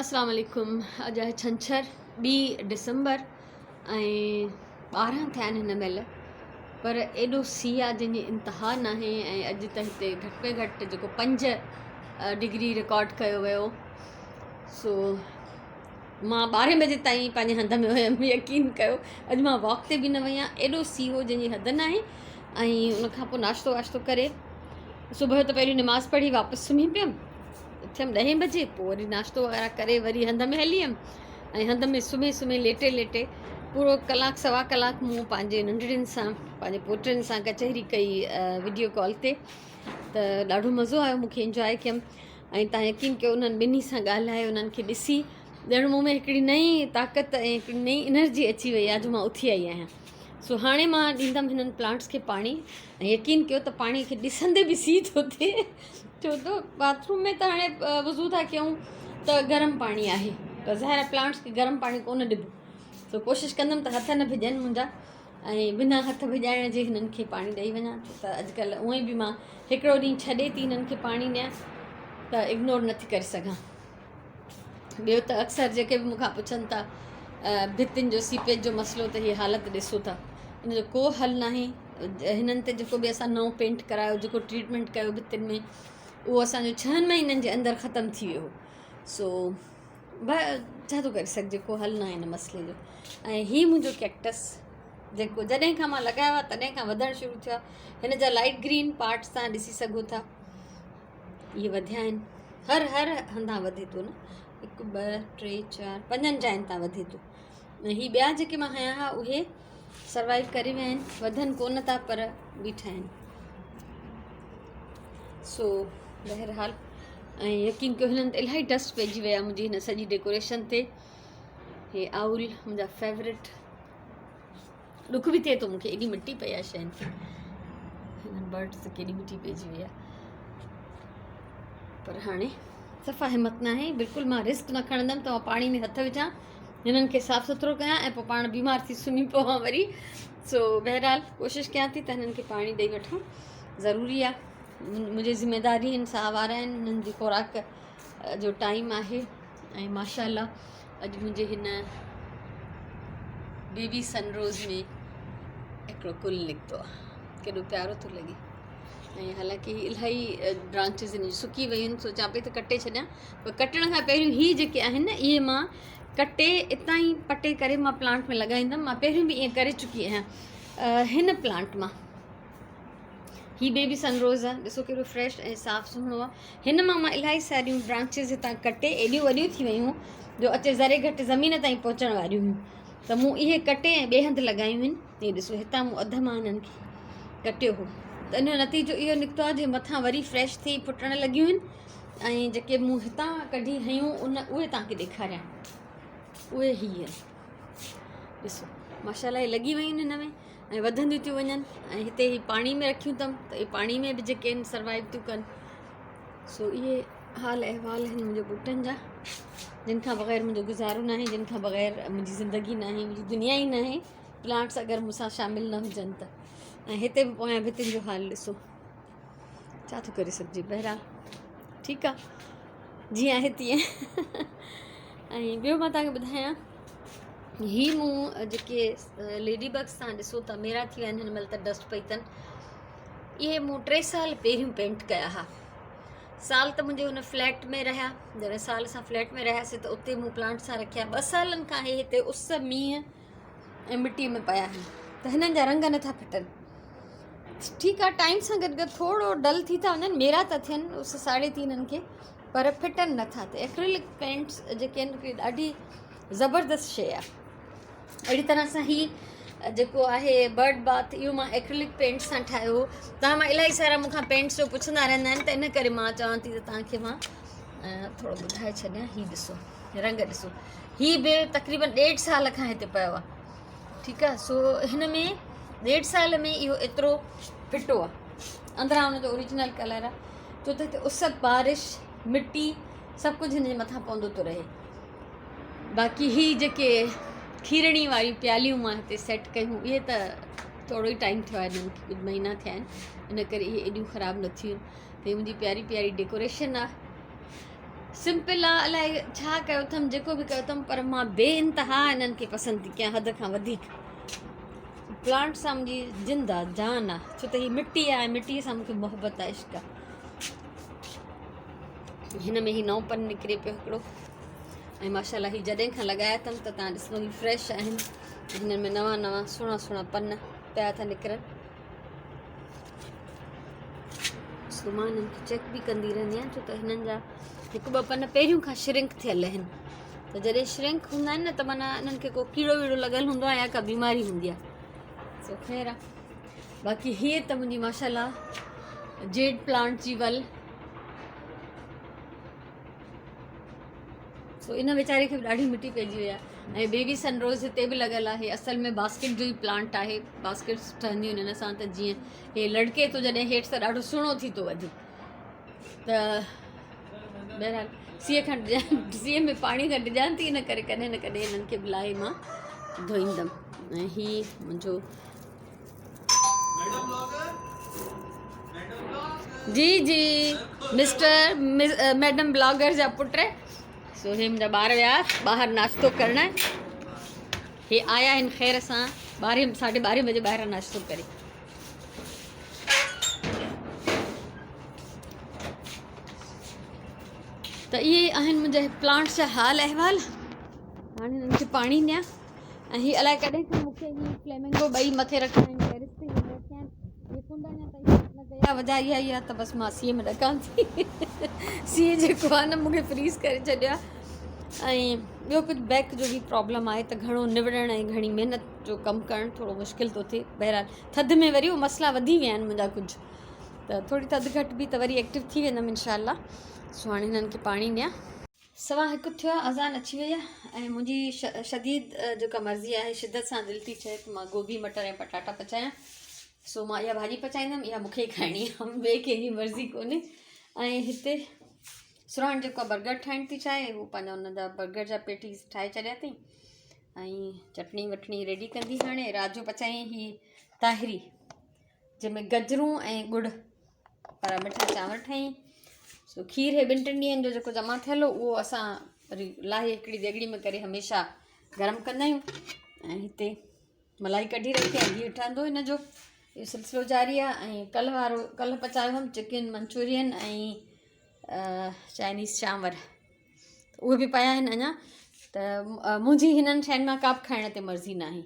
اسلام عليڪم اڄ آهي ڇنڇر ٻي ڊسمبر ۽ 12 ٿيا آهن هن مهل پر ايڏو سي آ جنهن جي انتها ناهي ۽ اڄ ته هتي گهٽ ۾ گهٽ جيڪو 5 ڊگري رڪارڊ ڪيو ويو سو مان 12 بجي تائين پنهنجي هنڌ ۾ هيم يقين ڪيو اڄ مان واڪ تي به نه وئي آهيان ايڏو سي هو جنهن جي حد ناهي ۽ ان کان پوء ناشتو واشتو ڪري صبح جو ته پهريون نماز پڙهي واپس سمهي پيم اٿيم ڏهين بجي پوء وري ناشتو وغيره ڪري وري هنڌ ۾ هلي ويم ۽ هنڌ ۾ سمهي سمهي ليٽي ليٽي پورو ڪلاڪ سوا ڪلاڪ مون پنهنجي ننڍڙين سان پنهنجي پوٽن سان ڪچهري ڪئي وڊيو ڪال تي ته ڏاڍو مزو آيو مونکي انجواء ڪيم ۽ تان يقين ڪيو انهن ٻنهي سان ڳالهائي انهن کي ڏسي ڄڻ مون ۾ هڪڙي نئين طاقت ۽ هڪڙي نئين انرجي اچي وئي آهي جو مان اٿي آئي آهيان سو هاڻي مان ڏيندم هنن پلانٽس کي پاڻي ۽ يقين ڪيو ته پاڻي کي ڏسندي به سي ٿو ٿئي ڇو ته باٿ روم ۾ ته هاڻي وضو ٿا ڪيون ته گرم پاڻي آهي پر ظاهر آهي پلانٽس کي گرم پاڻي ڪونه ڏبو سو ڪوشش ڪندم ته هٿ نه ڀڄن منهنجا ۽ بنا هٿ ڀڄائڻ جي هنن کي پاڻي ڏئي وڃان ڇو ته اڄڪلهه اونئي به مان هڪڙو ڏينهن ڇڏي ٿي هنن کي پاڻي ڏيان ته اگنور نٿي ڪري سگهان ٻيو ته اڪثر جيڪي به مون کان پڇن ٿا ڀتين جو سيپيج جو مسئلو ته هي حالت ڏسو ٿا ان جو ڪو حل ناهي هنن تي جيڪو به اسان نئون پينٽ ڪرايو جيڪو ٽريٽمينٽ ڪيو ڀتين ۾ اهو اسانجو ڇهن مهينن جي اندر ختم ٿي ويو سو ڇا ٿو ڪري سگهجي ڪو حل ناهي هن مسئلي جو ۽ هي منهنجو ڪيڪٽس جيڪو جڏهن کان مان لڳايو آهي تڏهن کان وڌڻ شروع ٿيو آهي هن جا لائٽ گرين پارٽس تان ڏسي سگهو ٿا اهي وڌيا آهن هر هر هنڌان وڌي ٿو نه هڪ ٻه ٽي چار پنجن جاين تان وڌي ٿو ۽ هي ٻيا جيڪي مان هنيا هئا اهي سروائيو ڪري ويا آهن وڌن ڪونه ٿا پر بيٺا آهن سو بهرحال ۽ يقين ڪيو هنن تي الاهي ڊسٽ پئجي ويا منهنجي هن سڄي ڊيڪوريشن تي هي آئول منهنجا فيورٽ ڏک به ٿئي ٿو مونکي ايڏي مٽي پئي آهي شين تي هنن برڊز تي ڪيڏي مٽي پئجي وئي آهي پر هاڻي صفا همت ناهي بلڪل مان رسڪ نه کڻندم ته مان پاڻي ۾ هٿ وجهان هنن کي صاف سٿرو ڪيان ۽ پوء پاڻ بيمار ٿي سمهي پوان وري سو بهرحال ڪوشش ڪيان ٿي ته هنن کي پاڻي ڏئي وٺان ضروري آهي منهنجي ذميداري آهن ساهوارا آهن هنن جي خوراڪ جو ٽائيم آهي ۽ ماشاء الله اڄ منهنجي هن بيبي سن روز ۾ هڪڙو گل نڪتو آهي ڪيڏو پيارو ٿو لڳي ۽ حالانڪه هي الاهي برانچز هن جون سڪي ويون آهن سوچان پئي ته ڪٽي ڇڏيان پر ڪٽڻ کان پهريون هي جيڪي آهن نه اهي مان ڪٽي اتان ئي پٽي ڪري مان پلانٽ ۾ لڳائيندم مان پهريون به ائين ڪري چڪي آهيان هن پلانٽ مان هي بيبي سن روز آ ڏسو ڪيڏو فريش ۽ صاف سهڻو آ هن مان مان الاهي ساريون برانچز هتان ڪٽي ايڏيون وڏيون ٿي ويون جو اچي ذري گهٽ زمين تائين پهچڻ واريون هيون ته مون اهي ڪٽي ۽ ٻئي هنڌ لڳايون آهن هي ڏسو هتان مون اڌ مان هنن کي ڪٽيو هو ته ان جو نتيجو اهو نڪتو آ جو مٿان وري فريش ٿي ڦٽڻ لڳيون آهن ۽ جيڪي مون هتان ڪڍي هنيون ان اهي توهان کي ڏيکاريان اهي هي آهن ڏسو ماشاءالله هي لڳي ويون آهن هن ۾ ۽ وڌنديون ٿيون وڃن ۽ هتي هي پاڻي ۾ رکيون اٿم ته اهي پاڻي ۾ به جيڪي آهن سروائيو ٿيون ڪن سو اهي حال احوال آهن منهنجي ٻوٽن جا جن کان بغير منهنجو گذارو ناهي جن کان بغير منهنجي زندگي ناهي منهنجي دنيا ئي ناهي پلانٽس اگر مون سان شامل نه هجن ته ۽ هتي به پويان ڀتين جو حال ڏسو ڇا ٿو ڪري سگهجي بهرحال ٺيڪ آهي جيئن آهي تيئن ۽ ٻيو مان توهان کي ٻڌايان هي مون جيڪي ليڊي بگس تان ڏسو ٿا ميرا ٿي ويا آهن هن مهل ته ڊسٽ پئي اٿن اهي مون ٽي سال پهريون پينٽ ڪيا ها سال ته منهنجي هن فليٽ ۾ رهيا جڏهن سال اسان فليٽ ۾ رهياسي ته اتي مون پلانٽ سان رکيا ٻه سالن کان هي هتي اس مينهن ۽ مٽي ۾ پيا آهن ته هنن جا رنگ نٿا ڦٽن ٺيڪ آهي ٽائيم سان گڏ گڏ ٿورو ڊل ٿي ٿا وڃن ميرا ٿا ٿين اس ساڙي ٿي هنن کي پر ڦٽن نٿا ته ايڪريلڪ پينٽس جيڪي آهن هڪڙي ڏاڍي زبردست شيء آهي اهڙي طرح سان هي جيڪو آهي برڊ باٿ اهو مان ايڪريلڪ پينٽ سان ٺاهيو هو توهان مان الاهي سارا مون کان پينٽس جو پڇندا رهندا آهن ته ان ڪري مان چوان ٿي ته توهان کي مان ٿورو ٻڌائي ڇڏيان هي ڏسو رنگ ڏسو هي به تقريبن ڏيڍ سال کان هتي پيو آهي ٺيڪ آهي سو هن ۾ ڏيڍ سال ۾ اهو ايترو ڦٽو آهي اندران ان جو اوريجنل ڪلر آهي ڇو ته هتي اس بارش مٽي سڀ ڪجهه هن جي مٿان پوندو ٿو رهي باقي هي جيڪي کيرڻي واريون پياليون مان هتي سيٽ ڪيون اهي ته ٿورو ئي ٽائيم ٿيو آهي هنن کي ڪجهه مهينا ٿيا آهن ان ڪري اهي ايڏيون خراب نه ٿيون آهن هي منهنجي پياري پياري ڊيڪوريشن آهي سمپل آ الائي ڇا ڪيو اٿم جيڪو به ڪيو اٿم پر مان بي انتها انهن کي پسند ٿي ڪيان حد کان وڌيڪ پلانٽ سان منهنجي جند آ جان آ ڇو ته هي مٽي آ ۽ مٽي سان مونکي محبت آ عشق آ هن ۾ هي نئون پن نڪري پيو هڪڙو ۽ ماشاءالله هي جڏهن کان لڳايا اٿم ته تان ڏسندو هي فريش آهن هنن ۾ نوان نوان سهڻا سهڻا پن پيا ٿا نڪرن سو مان هنن کي چيڪ به ڪندي رهندي آهيان ڇو ته هنن جا هڪ ٻه پن پهريون کان شرنڪ ٿيل آهن ته جڏهن شرنڪ هوندا آهن نه ته معنيٰ انهن کي ڪو ڪيڙو ويڙو لڳل هوندو آهي يا ڪا بيماري هوندي آهي سو خير آهي باقي هيء ته منهنجي ماشاء الله جيڊ پلانٽ جي ول سو ان ويچاري کي به ڏاڍي مٽي پئجي وئي آهي ۽ بيبي سن روز هتي به لڳل آهي اصل ۾ باسڪيٽ جو ئي پلانٽ آهي باسڪيٽس ٺهنديون آهن هن سان ته جيئن هي لڙڪي ٿو جڏهن هيٺ ته ڏاڍو سهڻو ٿي ٿو وڌي ته بهرحال سيء کان ڊڄان سيء ۾ پاڻي کان ڊڄان ٿي ان ڪري ڪڏهن نه ڪڏهن هنن کي به لاهي مان ڌوئيندم ۽ هي منهنجو جي جي مسٽر ميڊم بلاگر جا پٽ سو هي منهنجا ٻار ويا ٻاهر ناشتو ڪرڻ هي آيا آهن خير سان ٻارهين ساڍي ٻارهين بجي ٻاهران ناشتو ڪري ته اهي آهن منهنجا پلانٽس جا حال احوال هاڻي هنن کي پاڻي ڏيان ۽ هي الائي ڪڏهن کان مونکي هي فليمنگو ٻئي مٿي رکيا آهن ٽيرس تي هي رکيا آهن هي ڪنڊ اڃا تائين صاف نه ڪئي آهي وجهه اها ئي آهي ته بس مان سيء ۾ ڏڪان ٿي سيء جيڪو آهي نه مونکي فريز ڪري ڇڏيو آهي ۽ ٻيو ڪجهه بيڪ جو به پرابلم آهي ته گهڻو نوڙڻ ۽ گهڻي محنت جو ڪم ڪرڻ ٿورو مشڪل ٿو ٿئي بهرحال ٿڌ ۾ وري اهي مسئلا وڌي ويا آهن منهنجا ڪجهه ته ٿوري ٿڌ گهٽبي ته وري ايڪٽو ٿي ويندم انشاء الله سو هاڻي هنن کي پاڻي ڏيان سوا هڪ ٿيو آهي اذان اچي وئي آهي ۽ منهنجي شديد جيڪا مرضي آهي شدت سان دل ٿي چئي ته مان گوبي مٽر ۽ پٽاٽا پچايان سو مان اها ڀاڄي پچائيندم اها مونکي ئي کائڻي آهي ٻئي ڪنهن جي مرضي ڪونهي ۽ هتي سرهاڻ جيڪو برگر ٺاهڻ ٿي چاهي هو پنهنجا ان جا برگر جا پيٽيز ٺاهي ڇڏيا اٿئي ۽ چٽڻي وٽڻي ريڊي ڪندي هاڻي رات جو پچائي هي طاهري جنهن ۾ گجرون ۽ ڳڙ وارا مٺا چانور ٺاهيائين سو کير هي ٻن ٽن ڏينهن جو جيڪو جمع ٿيل هو اهو اسان وري لاهي هڪڙي ديڳڙي ۾ ڪري هميشه گرم ڪندا آهيون ۽ هتي ملائي ڪڍي رکي آهي گيهه ٺهندو هن جو اهو سلسلو جاري آهي ۽ ڪلهه وارو ڪلهه پچايو هئم چڪن منچورين ۽ چائنيز چانور اهي به پيا آهن اڃا ته منهنجي هنن شين مان ڪا به کائڻ تي مرضي ناهي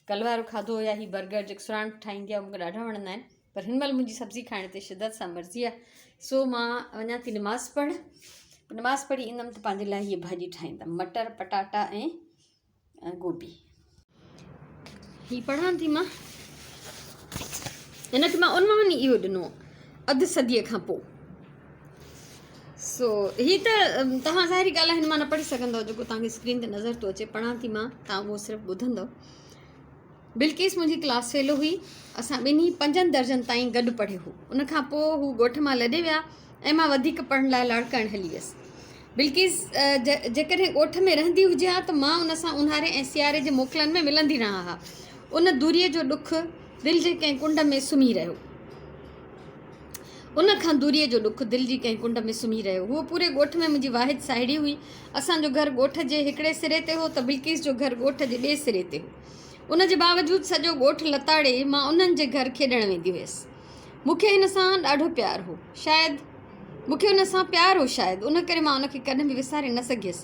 ڪلهه وارو کاڌو يا هي برگر جيڪو سراڻ ٺاهيندي آهي مونکي ڏاڍا وڻندا آهن پر هن مهل منهنجي سبزي کائڻ تي شدت سان مرضي آهي سو مان وڃان ٿي نماز پڙهڻ نماز پڙهي ايندم ته پنهنجي لاء هيء ڀاڄي ٺاهيندم مٽر پٽاٽا ۽ گوبي هي پڙهان ٿي مان هن کي مان عنوان ئي اهو ڏنو اڌ صديء کان پوء سو هي ته توهان ظاهري ڳالهه آهي هن مان نه پڙهي سگهندو جيڪو توهان کي اسڪرين تي نظر ٿو اچي پڙهان ٿي مان توهان اهو صرف ٻڌندو بلقيس منهنجي ڪلاس فيلو هئي اسان ٻنهي پنجن درجن تائين گڏ پڙهيو هو ان کان پوء هو ڳوٺ مان لڏي ويا ۽ مان وڌيڪ پڙهڻ لاء لاڙڪاڻي هلي ويس بلقيس جيڪڏهن ڳوٺ ۾ رهندي هجي ها ته مان ان سان اونهاري ۽ سياري جي موڪلن ۾ ملندي رهان ها ان دوريء جو ڏک دل جي ڪنهن ڪنڊ ۾ سمهي رهيو. ان کان دوريء جو ڏک دل جي ڪنهن ڪنڊ ۾ سمهي رهيو. هوء پوري ڳوٺ ۾ منهنجي واحد ساهيڙي هئي. اسان جو گهر ڳوٺ جي هڪڙي سري تي هو ته بلقيس جو گهر ڳوٺ جي ٻئي سري تي هو. ان جي باوجود سڄو ڳوٺ لتاڙي مان انهن جي گهر کيڏڻ ويندي هيس. مون کي هن سان ڏاڍو پيار هو. شايد مون کي ان سان پيار هو شايد ان ڪري مان ان کي ڪڏهن به وساري نه سگهيس.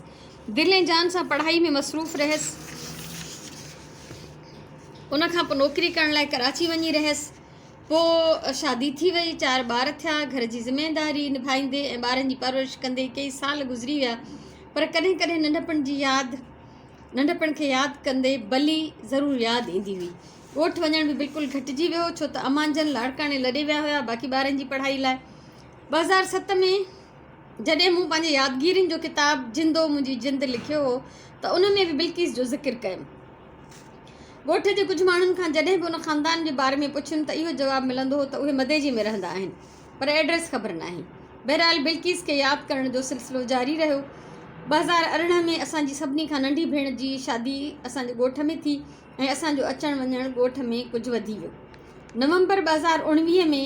دل ۽ جان سان پڙهائي ۾ مصروف رهيس. ان کان پوء نوڪري ڪرڻ لاء ڪراچي وڃي رهيس. پوء شادي ٿي وئي، چار ٻار ٿيا، گهر جي ذميداري نڀائيندي ۽ ٻارن جي پرورش ڪندي ڪيئي سال گذري ويا، پر ڪڏهن ڪڏهن ننڍپڻ جي ياد ننڍپڻ کي ياد ڪندي بلي ضرور ياد ايندي هئي. ڳوٺ وڃڻ به بلڪل گهٽجي ويو هو، ڇو ته امان جن لاڙڪاڻي لڏي ويا هيا، باقي ٻارن جي پڙهائي لاء 2007 ۾ جڏهن مون پنهنجي يادگيرين جو ڪتاب جندو منهنجي جند لکيو هو ته ان ۾ به بلقيس جو ذڪر ڪيم. ڳوٺ جي ڪجهه ماڻهن کان جڏهن به ان خاندان جي باري ۾ پڇيم ته اهو جواب ملندو هو ته اهي مديجي ۾ رهندا آهن پر ايڊريس خبر ناهي. بهرحال بلقيس کي ياد ڪرڻ جو سلسلو جاري رهيو. 2018 ۾ اسان جي سڀني کان ننڍي ڀيڻ جي شادي اسان جي ڳوٺ ۾ ٿي ۽ اسان جو اچڻ وڃڻ ڳوٺ ۾ ڪجهه وڌي ويو. نومبر 2019 ۾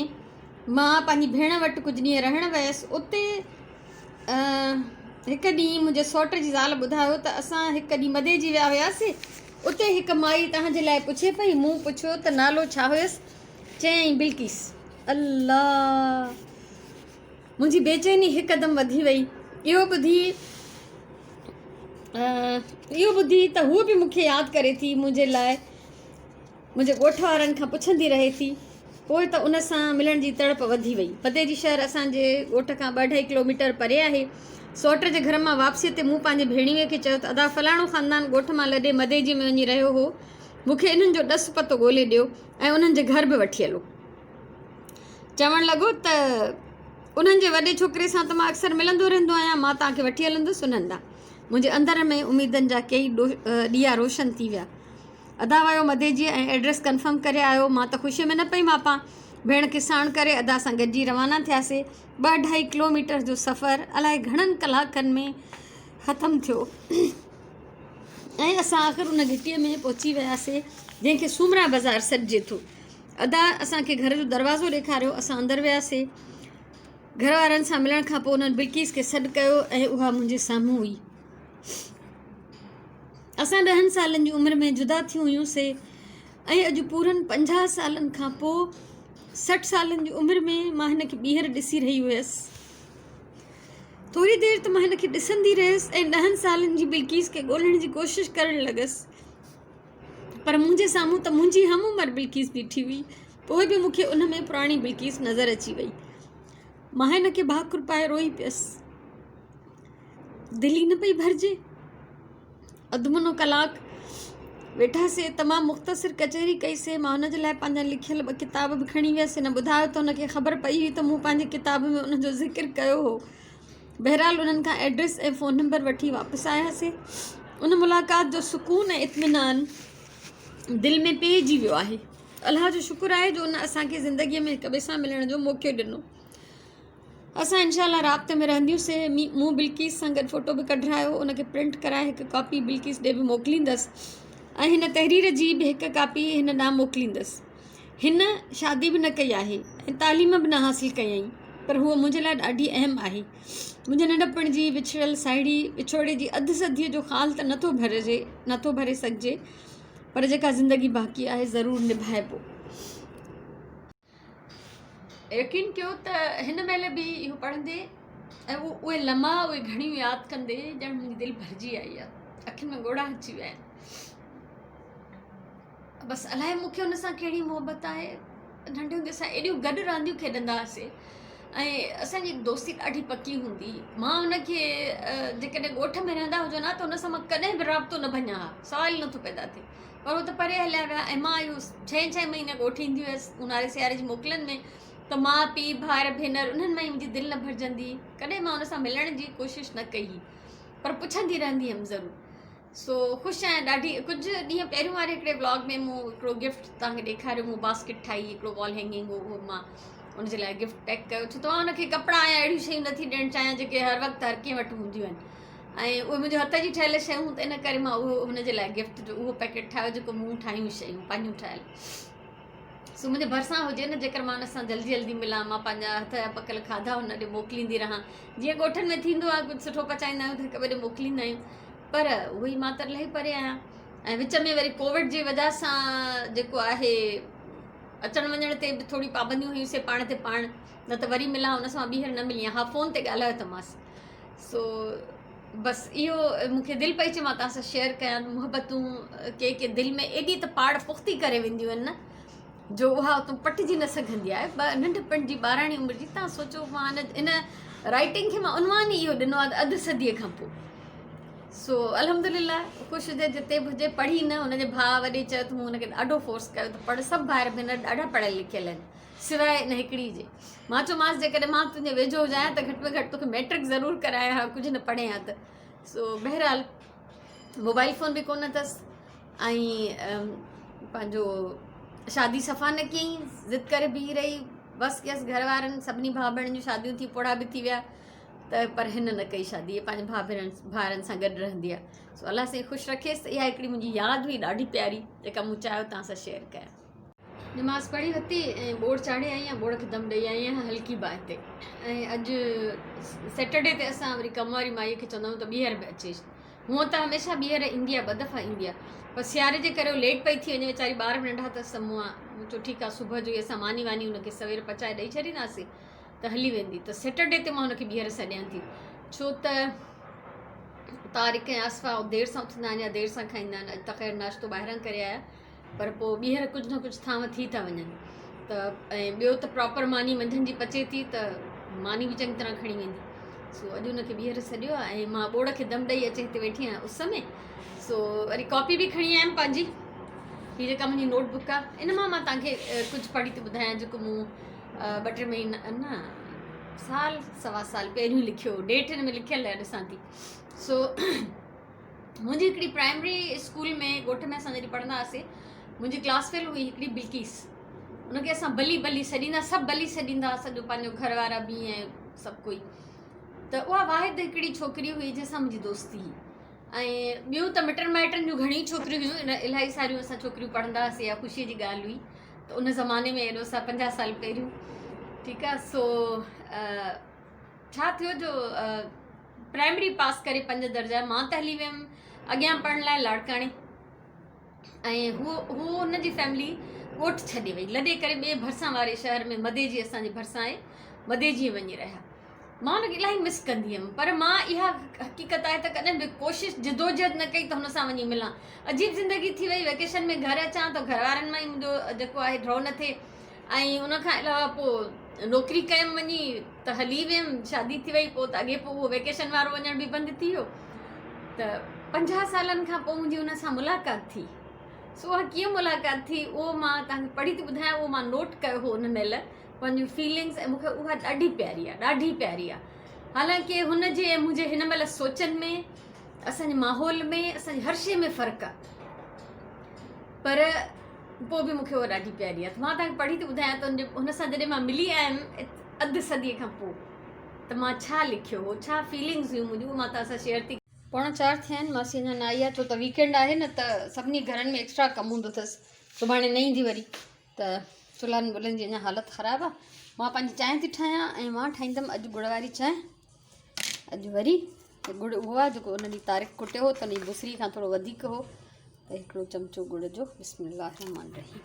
مان پنهنجي ڀيڻ وٽ ڪجهه ڏينهن رهڻ ويس. اتي. هڪ ڏينهن منهنجي سئوٽ جي زال ٻڌايو ته اسان هڪ ڏينهن مديجي ويا هياسي، اتي هڪ مائي توهان جي لاء پڇي پئي، مون پڇيو ته نالو ڇا هيس؟ چيائين بلقيس. الله! منهنجي بيچيني هڪدم وڌي وئي. اهو ٻڌي اهو ٻڌي ته هوء به مون کي ياد ڪري ٿي، منهنجي لاء منهنجي ڳوٺ وارن کان پڇندي رهي ٿي. پوء ته ان سان ملڻ جي تڙپ وڌي وئي. مديجي شهر اسان جي ڳوٺ کان ٻه اڍائي ڪلوميٽر پري آهي. سئوٽ جي گهر مان واپسيء تي مون پنهنجي ڀيڻيوي کي چيو ته ادا فلاڻو خاندان ڳوٺ مان لڏي مديجي ۾ وڃي رهيو هو، مون کي انهن جو ڏس پتو ڳولي ڏيو ۽ انهن جي گهر به وٺي هلو. چوڻ لڳو ته انهن جي وڏي ڇوڪري سان ته مان اڪثر ملندو رهندو آهيان، مان توهان کي وٺي هلندس انهن ڏانهن. منهنجي اندر ۾ اميدن جا ڪيئي ڏيئا روشن ٿي ويا. ادا ويو مديجيء ۽ ائڊريس ڪنفرم ڪري آيو. مان ته خوشيء ۾ نه پئي ماپان. ڀيڻ کي ساڻ ڪري ادا سان گڏجي روانا ٿياسي. ٻه اڍائي ڪلوميٽر جو سفر الائي گهڻن ڪلاڪن ۾ ختم ٿيو ۽ اسان آخر ان گهٽيء ۾ پهچي وياسي، جنهن کي سومرا بازار سڏجي ٿو. ادا اسان کي گهر جو دروازو ڏيکاريو. اسان اندر وياسي. گهر وارن سان ملڻ کان پوء انهن بلقيس کي سڏ ڪيو ۽ اها منهنجي سامهون هئي. اسان ڏهن سالن جي عمر ۾ جدا ٿيون هيون سي ۽ اڄ پورن 50 سالن کان پوء 60 سالن جي عمر ۾ مان هن کي ٻيهر ڏسي رهي هيس. ٿوري دير ته مان هن کي ڏسندي رهيس ۽ ڏهن سالن جي بلقيس کي ڳولڻ جي ڪوشش ڪرڻ لڳس، پر منهنجي سامهون ته منهنجي هم عمر بلقيس بيٺي هئي. پوء به مون کي ان ۾ پراڻي بلقيس نظر اچي وئي. مان هن کي ڀاڪر پائي روئي پيس. دل ئي نه پئي ڀرجي. اڌ منو ڪلاڪ ويٺاسي، تمام مختصر ڪچهري ڪئي سي. مان هن جي لاء پنهنجا لکيل ٻه ڪتاب به کڻي ويس. هن ٻڌايو ته هن کي خبر پئي هئي ته مون پنهنجي ڪتاب ۾ ان جو ذڪر ڪيو هو. بهرحال انهن کان ائڊريس ۽ فون نمبر وٺي واپس آياسي. ان ملاقات جو سڪون ۽ اطمينان دل ۾ پيئجي ويو آهي. الله جو شڪر آهي جو ان اسان کي زندگيء ۾ هڪ ٻئي سان ملڻ جو موقعو ڏنو. اسان انشاء الله رابطي ۾ رهنديون سي. مون بلقيس سان گڏ فوٽو به ڪڍرايو، ان کي پرنٽ ڪرائي هڪ ڪاپي بلقيس ڏي به موڪليندس ۽ هن تحرير جي به هڪ ڪاپي هن ڏانهن موڪليندس. هن شادي به نه ڪئي آهي ۽ تعليم به نه حاصل ڪيائين، پر هوء منهنجي لاء ڏاڍي اهم آهي. منهنجي ننڍپڻ جي وڇڙيل ساهيڙي وڇوڙي جي اڌ صديء جو خال ته نٿو ڀرجي نٿو ڀري سگهجي، پر جيڪا زندگي باقي آهي ضرور نڀائبو. يقين ڪيو ته هن مهل به اهو پڙهندي ۽ اهي لمحا اهي گهڙيون ياد ڪندي ڄڻ منهنجي دل ڀرجي آئي آهي، اکين ۾ ڳوڙها اچي ويا آهن. بس الائي مون کي ان سان ڪهڙي محبت آهي. ننڍي هوندي اسان ايڏيون گڏ رانديون کيڏندا هئاسي ۽ اسان جي دوستي ڏاڍي پڪي هوندي هئي. مان ان کي جيڪڏهن ڳوٺ ۾ رهندا هجن ها ته ان سان مان ڪڏهن به رابطو نه ڀڃان ها، سوال ئي نٿو پيدا ٿئي. پر هو ته پري هليا ويا ۽ مان اهو ڇهين ڇهين مهيني ڳوٺ ايندي هيس اونهاري سياري جي موڪلن ۾ ته ماء پيء ڀائر ڀينر انهن مان ئي منهنجي دل نه ڀرجندي هئي. ڪڏهن مان ان سان ملڻ جي ڪوشش نه ڪئي هئي، پر پڇندي رهندي هيم ضرور. سو خوش آهيان ڏاڍي. ڪجهه ڏينهن پهريون واري هڪڙي ولاگ ۾ مون هڪڙو گفٽ توهان کي ڏيکاريو، مون باسڪيٽ ٺاهي، هڪڙو وال هينگنگ هو، اهو مان ان جي لاء گفٽ پيڪ ڪيو، ڇو ته مان ان کي ڪپڙا ۽ اهڙيون شيون نٿي ڏيڻ چاهيان جيڪي هر وقت هر ڪنهن وٽ هونديون آهن ۽ اهي منهنجي هٿ جي ٺهيل شيون ته ان ڪري مان اهو هن جي لاء گفٽ جو اهو پيڪيٽ ٺاهيو جيڪو مون ٺاهيون شيون پنهنجون ٺاهيل. سو منهنجي ڀرسان هجي نه، جيڪر مان هن سان جلدي جلدي ملان، مان پنهنجا هٿ جا پڪل کاڌا هن ڏي موڪليندي رهان، جيئن ڳوٺن ۾ ٿيندو آهي ڪجهه سٺو پچائيندا آهيون ته هڪ ٻئي ڏي موڪليندا آهيون، پر اهو ئي مان ته الاهي پري آهيان ۽ وچ ۾ وري ڪووڊ جي وجه سان جيڪو آهي اچڻ وڃڻ تي به ٿوري پابنديون هيون سي پاڻ تي پاڻ، نه ته وري ملان هن سان ٻيهر نه ملي ها، فون تي ڳالهايو ته مانس. سو بس اهو مون کي دل پئي چئي مان توهان سان شيئر ڪيان. محبتون ڪي ڪي دل ۾ ايڏي ته پاڙ پختي ڪري وينديون آهن نه جو اها اتون پٽجي نه سگهندي آهي. ننڍپڻ جي ٻاراڻي عمر جي توهان سوچو، مان ان رائٽنگ کي مان عنوان ئي اهو ڏنو آهي ته اڌ صديء کان پوء. سو الحمدلله خوش هجي جتي به هجي، پڙهي نه. هن جي ڀاء وڏي چيو ته مون هن کي ڏاڍو فورس ڪيو ته پڙهه، سڀ ڀائر ڀينر ڏاڍا پڙهيل لکيل آهن سواء ان هڪڙي جي. مان چيومانس جيڪڏهن مان تنهنجي ويجهو هجان ها ته گهٽ ۾ گهٽ توکي ميٽرڪ ضرور ڪرايان ها، ڪجهه نه پڙهين ها ته. سو بهرحال موبائل فون به ڪونه اٿس ۽ پنهنجو شادي صفا نه ڪيائين، ضد ڪري بيهي رهي. بس ڪيس گهر وارن، سڀني ڀاء ڀيڻن جون شاديون ٿي، پوڙها به ٿي ويا ته پر هن نه ڪئي شادي، هيء پنهنجي ڀاء ڀيڻن ڀائرن سان گڏ رهندي آهي. سو الله سائين خوش رکيس. اها هڪڙي منهنجي ياد هئي ڏاڍي پياري جيڪا مون چاهيو توهان سان شيئر ڪيان. نماز پڙهي ورتي ۽ ٻوڙ چاڙهي آئي آهيان، ٻوڙ کي دم ڏئي آئي آهيان هلڪي باهه تي. ۽ اڄ سيٽرڊي تي اسان وري ڪم واري مائي کي چوندا آهيون ته ٻيهر به اچي. هونء ته هميشه ٻيهر ايندي آهي، ٻه دفعا ايندي آهي، پر سياري جي ڪري هو ليٽ پئي ٿي وڃي، ويچاري ٻار به ننڍا اٿس ته مون مون چيو ٺيڪ آهي صبح جو ئي اسان ماني واني هن کي سوير پچائي ڏئي ڇڏينداسين ته هلي ويندي. ته سيٽرڊي تي مان هن کي ٻيهر سڏيان ٿي، ڇو ته طارق ۽ آصفه دير سان اٿندا آهن يا دير سان کائيندا آهن. اڄ ته خير ناشتو ٻاهران ڪري آيا، پر پوء ٻيهر ڪجهه نه ڪجهه ٿانو ٿي ٿا وڃن ته ۽ ٻيو ته پراپر ماني منجهند جي پچي ٿي ته ماني به چڱي طرح کڻي ويندي. سو اڄ ان کي ٻيهر سڏيو آهي ۽ مان ٻوڙ کي دم ڏئي اچي هتي ويٺي آهيان اس ۾. سو وري ڪاپي به کڻي آيم پنهنجي، هي جيڪا منهنجي نوٽ بڪ آهي ان مان مان توهان کي ڪجهه پڙهي ٿي ٻڌايان جيڪو مون ٻه ٽي مهينا نه سال سوا سال پهريون لکيو هو. ڊيٽ هن ۾ لکيل آهي ڏسان ٿي. سو منهنجي هڪڙي پرائمري اسڪول ۾ ڳوٺ ۾ اسان جڏهن پڙهندا هئاسين، منهنجي ڪلاس فيلو هئي هڪڙي بلقيس. ان کي اسان بلي بلي سڏيندا، سڀ بلي سڏيندا هئا، سڄو پنهنجو گهر وارا به ۽ سڀ ڪوئي. ته اها واحد هڪڙي ڇوڪري هئي جنهن سان منهنجي دوستي هئي ۽ ٻيون ته مٽن مائٽن جون گهڻيون ڇوڪريون هيون. ان الاهي ساريون اسان ڇوڪريون پڙهندا هئاسين. اها خوشيء جي ڳالهه هئي ته ان زماني ۾ ايڏو سا 50 سال پهريون، ٺيڪ آهي. سو ڇا ٿيو جو پرائمري پاس ڪري 5 درجا مان ته هلي ويم اڳيان پڙهڻ لاء لاڙڪاڻي ۽ هو هو هن جي فيملي ڳوٺ ڇڏي وئي، لڏي ڪري ٻئي ڀرسان واري شهر ۾ مديجي اسان جي ڀرسان آهي، مديجي وڃي رهيا. مان هن کي الاهي مس ڪندي هيم، پر مان اها حقيقت آهي ته ڪڏهن به ڪوشش جدوجهد نه ڪئي ته هن سان وڃي ملان. عجيب زندگي ٿي وئي، ويڪيشن ۾ گهر اچان ته گهر وارن مان ئي منهنجو جيڪو آهي ڍؤ نه ٿئي ۽ ان کان علاوه پوء نوڪري ڪيم وڃي ته هلي ويم، شادي ٿي وئي پوء ته اڳي پوء اهو ويڪيشن وارو وڃڻ به بند ٿي ويو. ته 50 سالن کان پوء منهنجي ان سان ملاقات ٿي. سو اها ڪيئن ملاقات ٿي اهو مان توهان کي پڙهي ٿي ٻڌايان. اهو مان نوٽ ڪيو هو ان مهل پنهنجون فيلنگس ۽ مون کي اها ڏاڍي پياري آهي، ڏاڍي پياري آهي. حالانڪه هن جي ۽ منهنجي هن مهل سوچن ۾، اسان جي ماحول ۾، اسان جي هر شيء ۾ فرق آهي، پر پوء به مون کي اها ڏاڍي پياري آهي. ته مان توهان کي پڙهي ٿي ٻڌايان ته هن سان جڏهن مان ملي آيم اڌ صديء کان پوء ته مان ڇا لکيو هو، ڇا فيلنگس هيون منهنجون، اهو مان توهان سان شيئر ٿي. 3:45 ٿيا آهن، ماسي اڃا نه آئي آهي، ڇو ته ويڪينڊ آهي نه ته سڀني گهرن ۾ ايڪسٽرا ڪم هوندو اٿس. سڀاڻي نه ايندي وري ته چلهن ٻلهن جي اڃا حالت خراب آهي. مان پنهنجي چانهه ٿي ٺاهيان ۽ مان ٺاهيندم اڄ ڳڙ واري چانهه. اڄ وري ڳڙ اهو آهي جيڪو ان ڏينهن طارق ڪٽيو هو ته ان جي بسري کان ٿورو وڌيڪ هو، ته هڪڙو چمچو ڳڙ جو. بسم الله الرحمن الرحيم.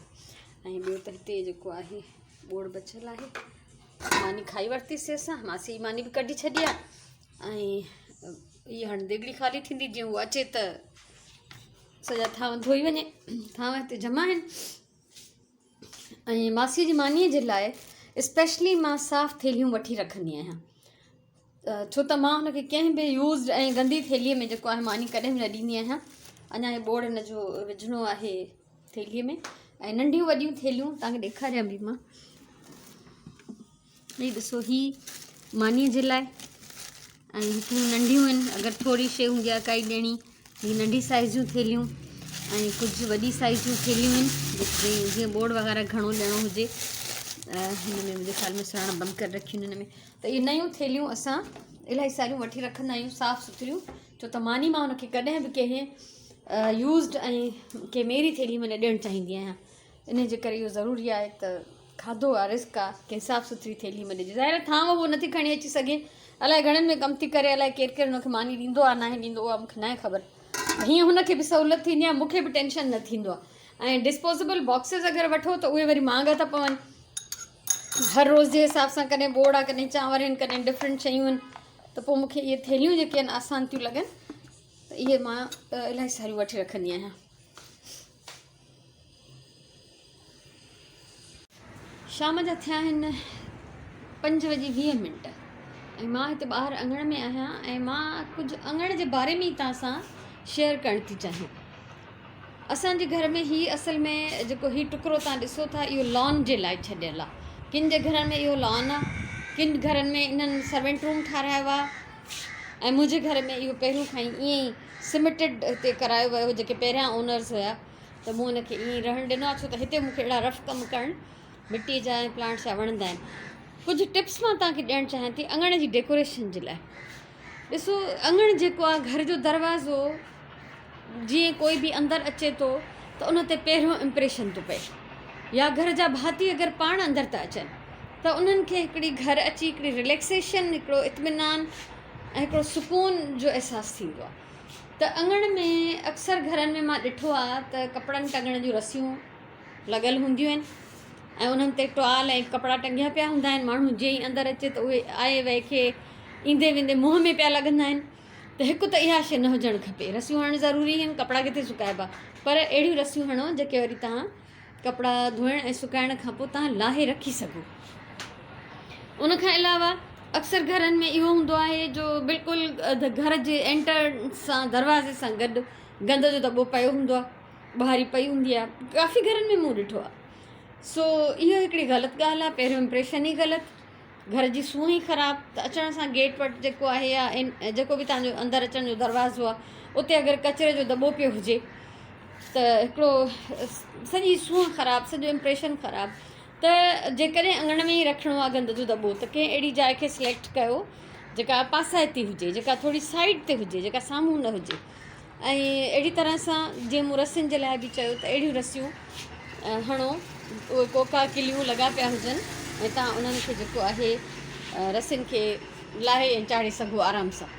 ۽ ٻيو ته هتي جيڪو آهي ٻوڙ بچيل آهي. ماني کائي ورتيسي اسان، ماسي جي ماني به ڪڍي ڇڏي آهي ۽ هي هاڻي ديڳڙي خالي ٿيندي جيئن هو اچي ته سڄا ٿانو ڌوئي وڃي. ٿانو هتي جمع آهن ۽ ماسي جي مانيء جي لاء اسپيشلي مان صاف ٿيلهيون وٺي رکندي آهيان، ڇو ته مان هن کي ڪنهن به يوزڊ ۽ گندي ٿيلهيء ۾ جيڪو آهي ماني ڪڏهن به نه ڏيندي آهيان. اڃا هي ٻوڙ هن جو وجهڻو آهي ٿيلهيء ۾ ۽ ننڍيون وڏيون ٿيلهيون توهان کي ڏيکاريان به مان. هي ڏسو، هي مانيء جي لاء ۽ هڪڙيون ننڍيون آهن، اگر ٿوري شيء هوندي آهي ڪائي ڏيڻي، هي ننڍي سائيز جون ٿيلهيون ۽ ڪجهه وڏي سائيز جون ٿيلهيون آهن، جيئن ٻوڙ وغيره گهڻو ڏيڻو هجي. هن ۾ منهنجي خيال ۾ سڙڻ بند ڪري رکيون هن ۾ ته اهي نيون ٿيلهيون اسان الاهي ساريون وٺي رکندا آهيون صاف سٿريون، ڇو ته ماني مان هن کي ڪڏهن به ڪنهن يوزڊ ۽ ڪنهن ميري ٿيلهي ۾ نه ڏيڻ چاهيندي آهيان. انهيء جي ڪري اهو ضروري آهي ته کاڌو آ، رزق آ، ڪنهن صاف سٿري ٿيلهي ۾ ڏجي. ظاهر آهي ٿانو هو نٿي کڻي اچي سگهي. الائي گهڻن ۾ ڪم ٿي ڪري، الائي ڪير ڪير هن کي ماني ڏيندو آ ناهي ڏيندو، اها مون کي ناهي خبر. هيئن هن کي به سهولت ٿيندي آ، مون کي به ٽينشن نه ٿيندو آ. ۽ ڊسپوزيبل باڪسز اگر وٺو ته اهي وري مهانگا ٿا پون. هر روز جي حساب سان ڪڏهن ٻوڙ آ، ڪڏهن چانور آهن، ڪڏهن ڊفرنٽ شيون آهن، ته پوء مون کي اهي ٿيلهيون جيڪي آهن آسان ٿيون لڳن، ته اهي مان الاهي ساريون وٺي رکندي آهيان. شام جا ٿيا آهن 5 وڄي 20 منٽ ۽ مان هتي ٻاهر اڱڻ ۾ آهيان ۽ مان ڪجهه اڱڻ جي باري ۾ ئي توهان سان شيئر ڪرڻ ٿي چاهيان. اسان جي گهر ۾ هي اصل ۾ جيڪو هي ٽڪرو توهان ڏسو ٿا اهو لان جي لاء ڇڏيل آهي. ڪن جي گهرن ۾ اهو لان آهي، ڪن گهرن ۾ انهن سرونٽ روم ٺارايو آهي ۽ منهنجي گهر ۾ اهو پهريون کان ئي ائين ئي سميٽيڊ هتي ڪرايو ويو هو، جيڪي پهريان اونرز هيا ته مون ان کي ائين ئي رهڻ ڏنو آهي، ڇو ته هتي مون کي اهڙا رف ڪم ڪرڻ مٽيء جا ۽ پلانٽس جا وڻندا آهن. ڪجهه ٽپس مان توهان کي ڏيڻ چاهيان ٿي اڱڻ جي ڊيڪوريشن جي لاء. ڏسو اڱڻ جيڪو آهي گهر جو دروازو، جيئن ڪوئي به اندر اچي ٿو ته ان تي پهريون امپريشن ٿو پئي. يا گهر جا ڀاتي اگر پاڻ اندر ٿا اچن ته انهن کي هڪڙي گهر اچي هڪڙي رليڪسيشن هڪڙو اطمينان ۽ هڪڙو سڪون جو احساس ٿيندو آهي ته اڱڻ ۾ اڪثر گهرن ۾ مان ڏٺو آهي ته ڪپڙن ٽنگڻ جون رسيون لڳل هونديون آهن ۽ انهن تي ٽوال ۽ ڪپڙا ٽنگيا پيا هوندا آهن ماڻهو جيئن ئي اندر اچي ته اهي آئي وئي کي ايندي ويندي منهن ۾ پيا لڳندا آهن ته هڪ ته اها شيء نه هجڻ کپي رسيون هڻڻ ضروري آهن ڪپڙا ڪٿي سڪائبا پر اهڙيون رسيون هڻو جيڪي وري توهان ڪپڙا ڌوئڻ ۽ سڪائڻ کان پوء توهان لاهي رکي سگهو ان کان علاوه اڪثر گهرن ۾ اهو هوندو آهي جو بلڪل گهر جي انٽر سان دروازي سان گڏ گند جو دٻو پيو هوندو آهي ٻهاري پئي هوندي آهي ڪافي گهرن ۾ مون ڏٺو آهي سو اهو هڪڙي غلط ڳالهه آهي پهريون امپريشن ئي غلط گهر جي سونهن ئي خراب ته اچڻ سان گيٽ وٽ جيڪو آهي يا جيڪو به تنهنجو اندر اچڻ جو دروازو آهي اتي اگر ڪچري جو دٻو پيو هجي ته هڪڙو سڄي سونهن خراب سڄو امپريشن خراب ته جيڪڏهن اڱڻ ۾ ئي رکڻو آهي گند جو دٻو ته ڪنهن اهڙي جاء کي سليڪٽ ڪيو جيڪا پاسائتي هجي جيڪا ٿوري سائيڊ تي هجي جيڪا سامهون نه هجي ۽ اهڙي طرح سان جيئن مون رسين جي لاء به چيو ته اهڙيون رسيون هڻو اهي ڪوڪا ڪليون لڳا پيا هجن ۽ تان انهن کي جيڪو آهي رسين کي لاهي ۽ چاڙهي سگهو آرام سان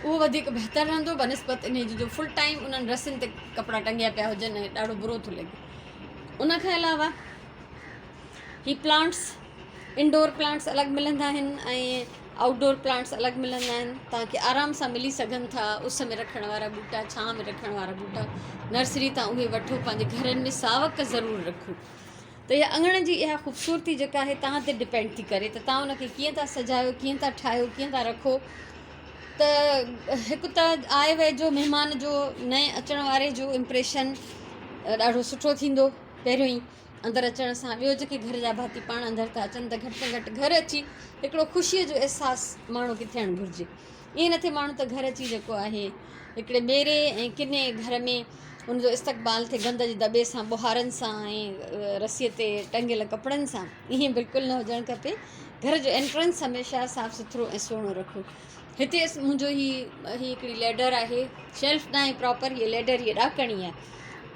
اهو وڌيڪ بهتر رهندو بنسبت انهي جي جو فل ٽائيم انهن رسين تي ڪپڙا ٽنگيا پيا هجن ۽ ڏاڍو برو ٿو لڳي ان کان علاوه هي پلانٽس انڊور پلانٽس الڳ ملندا آهن ۽ آئوٽ ڊور پلانٽس الڳ ملندا آهن توهان کي آرام سان ملي سگهن ٿا اس ۾ رکڻ وارا ٻوٽا ڇانو ۾ رکڻ وارا ٻوٽا نرسري تان اهي وٺو پنهنجي گهرن ۾ ساوڪ ضرور رکو ته اها اڱڻ جي اها خوبصورتي جيڪا آهي توهان تي ڊپينڊ ٿي ڪري ته توهان ان کي ڪيئن ٿا سجايو ڪيئن ٿا ٺاهيو ڪيئن ٿا رکو ته هڪ ته آئي وئي جو مهمان جو نئين اچڻ واري جو امپريشن ڏاڍو سٺو ٿيندو پهريون ئي اندر اچڻ سان ٻيو جيڪي گهر جا ڀاتي پاڻ اندر ٿا اچن ته گهٽ ۾ گهٽ گهر اچي هڪڙو خوشيء جو احساس ماڻهو کي ٿيڻ گهرجي ائين نه ٿئي ماڻهو ته گهر اچي جيڪو آهي هڪڙي ميري ۽ ڪني گهر ۾ ان جو استقبال ٿئي گند جي دٻي سان ٻهارن سان ۽ رسيء تي ٽنگيل ڪپڙن سان ائين بلڪل نه هجڻ کپي گهر جو انٽرنس هميشه صاف سٿرو ۽ سهڻو رکو هتي منهنجو هي هي هڪڙي ليڊر آهي شيلف نه آهي پراپر هي ليڊر هي ڏاڪڻي آهي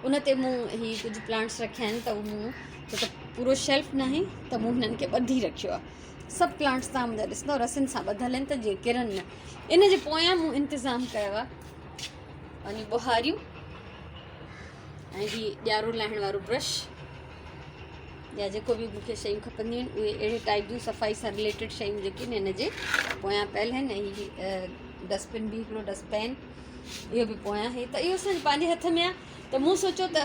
ان تي مون هي ڪجهه پلانٽس رکيا آهن ته مون ڇو ته پورو شيلف ناهي ته مون هنن کي ٻڌي رکيو آهي سڀ پلانٽس تان منهنجا ڏسندو رسين سان ٻڌل آهن ته جيئن ڪرن نه ان جي پويان مون انتظام ڪيو آهي يعني ٻهاريون ۽ هي ڄارو لاهڻ وارو برش يا جيڪو به مونکي شيون کپنديون آهن اهي اهڙي ٽائپ جون صفائي سان رليٽيڊ شيون جيڪي آهن هن جي پويان پيل آهن ۽ هي ڊسٽ بن به هڪڙو ڊسٽ پين اهو به پويان آهي ته اهو اسان جي پنهنجي هٿ ۾ آهي ته مون سوچيو ته